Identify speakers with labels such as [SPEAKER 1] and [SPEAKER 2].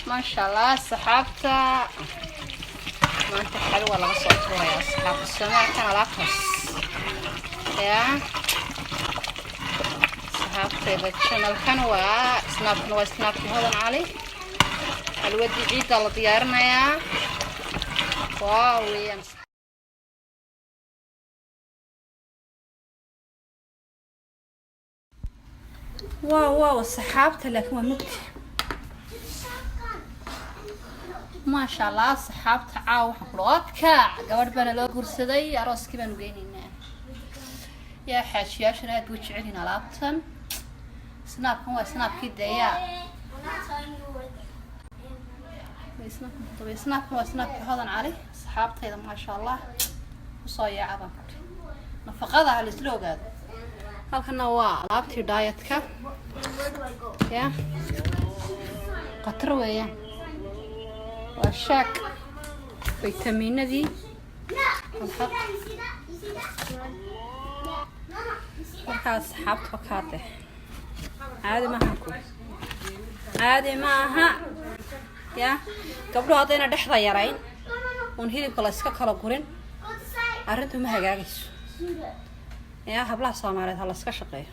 [SPEAKER 1] Maasha Allah, saxaabta, maanta xalwa laga soo tuurayaa, asxaabta. Soomaalkan alaabtaas yaa saxaabtayda, channelkan waa Snapkan, waa Snapkii Hodan Cali. Xalwadii ciidda la diyaarinayaa, waa weeyaan. Waaw, saxaabta, laakiin waa mugdi. Maasha Allah, saxaabta, caawa waxaan kula odkac gabadh baana loo guursaday, arooskii baanu geynaynaa. Yaa xaajiyaashana aad buu jecelyihin alaabtan. Snapkan waa Snapkii deeyaa, Snapkan waa Snapkii Hodan Cali. Saxaabtayda, maasha Allah, usoo yaaca baan kudhi. Nafaqada ha laisla ogaado. Halkana waa alaabtii dietka, ya khatar weeyaan, waa shaak faytamiinadii alxaq. Markaas saxaabta wakaade, caadi maaha ku caadi maaha. Ya gabdhuhu haddayna dhexda yarayn uun hilibka la iska kala gurin, arrintu ma hagaagayso. Ya hablaha Soomaaliyeed, ha la iska shaqeeyo.